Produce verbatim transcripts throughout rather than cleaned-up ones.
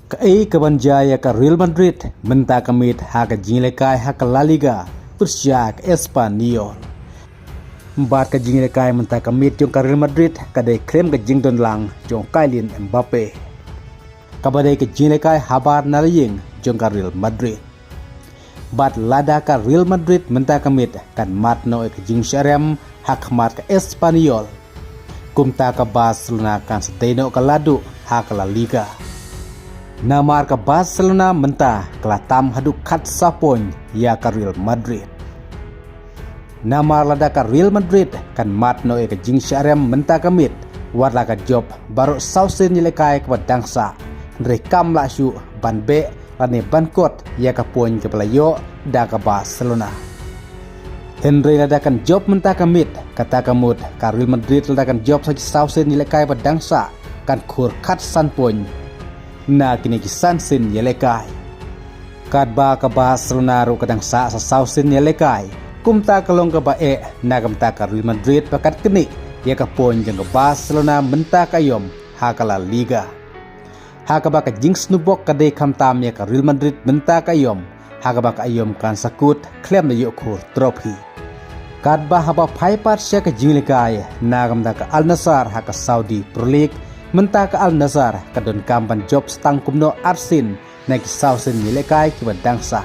Kaei kaban jia ïa ka Real Madrid mynta ka miet ha ka jingïalehkai ha ka La Liga pyrshah ka Espanyol? Bad ka jingïalehkai mynta ka miet jong ka Real Madrid ka dei khlem ka jingdon lang jong Kylian Mbappe, kaba dei ka jingïalehkai habar na la ïing jong ka Real Madrid. Bad lada ka Real Madrid mynta ka miet kan mad noh ïa ka jingshah rem ha khmat ka Espanyol, kumta ka Barcelona kan sa dei noh ka laduh ha ka La Liga. Namar ka Barcelona mynta ka la tam haduh khatsaw point ïa ka Real Madrid. Namar lada ka Real Madrid kan mad noh ïa ka jingshah rem mynta ka miet, wat la ka jop baroh saw sien ïalehkai kaba dang sah, hynrei kam lah shuh ban beh lane ban kot ïa ka point kaba la ïoh da ka Barcelona. Hynrei lada kan jop mynta ka miet, kata ka mut ka Real Madrid lada kan jop sa ki saw sien ïalehkai ba dang sah kan khur khatsan point na kine ki san sien ïalehkai. Katba ka Barcelona ruh ka dang sah sa saw sien ïalehkai, kumta ka long kaba eh na ka bynta ka Real Madrid ba kan knieh ïa ka point jong ka Barcelona mynta ka aïom ha ka La Liga. Ha kaba ka jingsngewbok ka dei khamtam ïa ka Real Madrid mynta ka aïom, ha kaba ka aïom kan sa kut khlem da ïoh khur trophy. Katba haba phai pat sha ka jingïalehkai na ka bynta ka Al Nassr ha ka Saudi Pro League, mynta ka Al Nassr ka donkam ban jop sa tang kumno ar sien na ki saw sien ïalehkai kiba dang sah.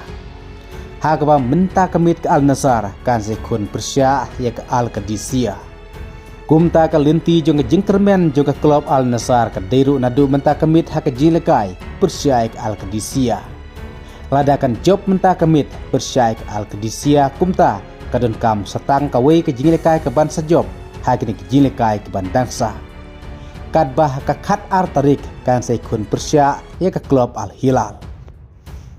Ha kaba mynta ka miet ka Al Nassr kan sa ïakhun pyrshah ïa ka Al Qadisiyah. Kumta ka lynti jong ka jingkyrmen jong ka klub Al Nassr ka dei ruh naduh mynta ka miet ha ka jingïalehkai pyrshah ïa ka Al Qadisiyah. Lada kan jop mynta ka miet pyrshah ïa ka Al Qadisiyah, kumta ka donkam sa tang kawei ka jingïalehkai kaban sa jop ha kine ki jingïalehkai kiban dang sah. Katba ha ka khatar tarik kan sa ïakhun pyrshah ïa ka klub Al Hilal.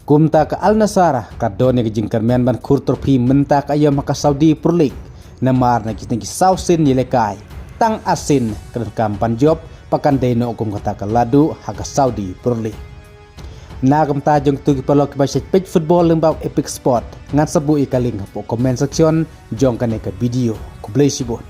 Kumta ka Al Nassr ka don ïa ka jingkyrmen ban khur trophy mynta ka aïom ha ka Saudi Pro League, namar na ki, na ki saw sien ïalehkai, tang ar sien ka donkam ban jop ba kan dei noh kum kata ka laduh ha ka Saudi Pro League. Na ka bynta jong kito ki paralok kiba shait peit football lyngba Epic Sport, ngan sa buh ïa ka link hapoh comment section jong kane ka video. Khublei shibun.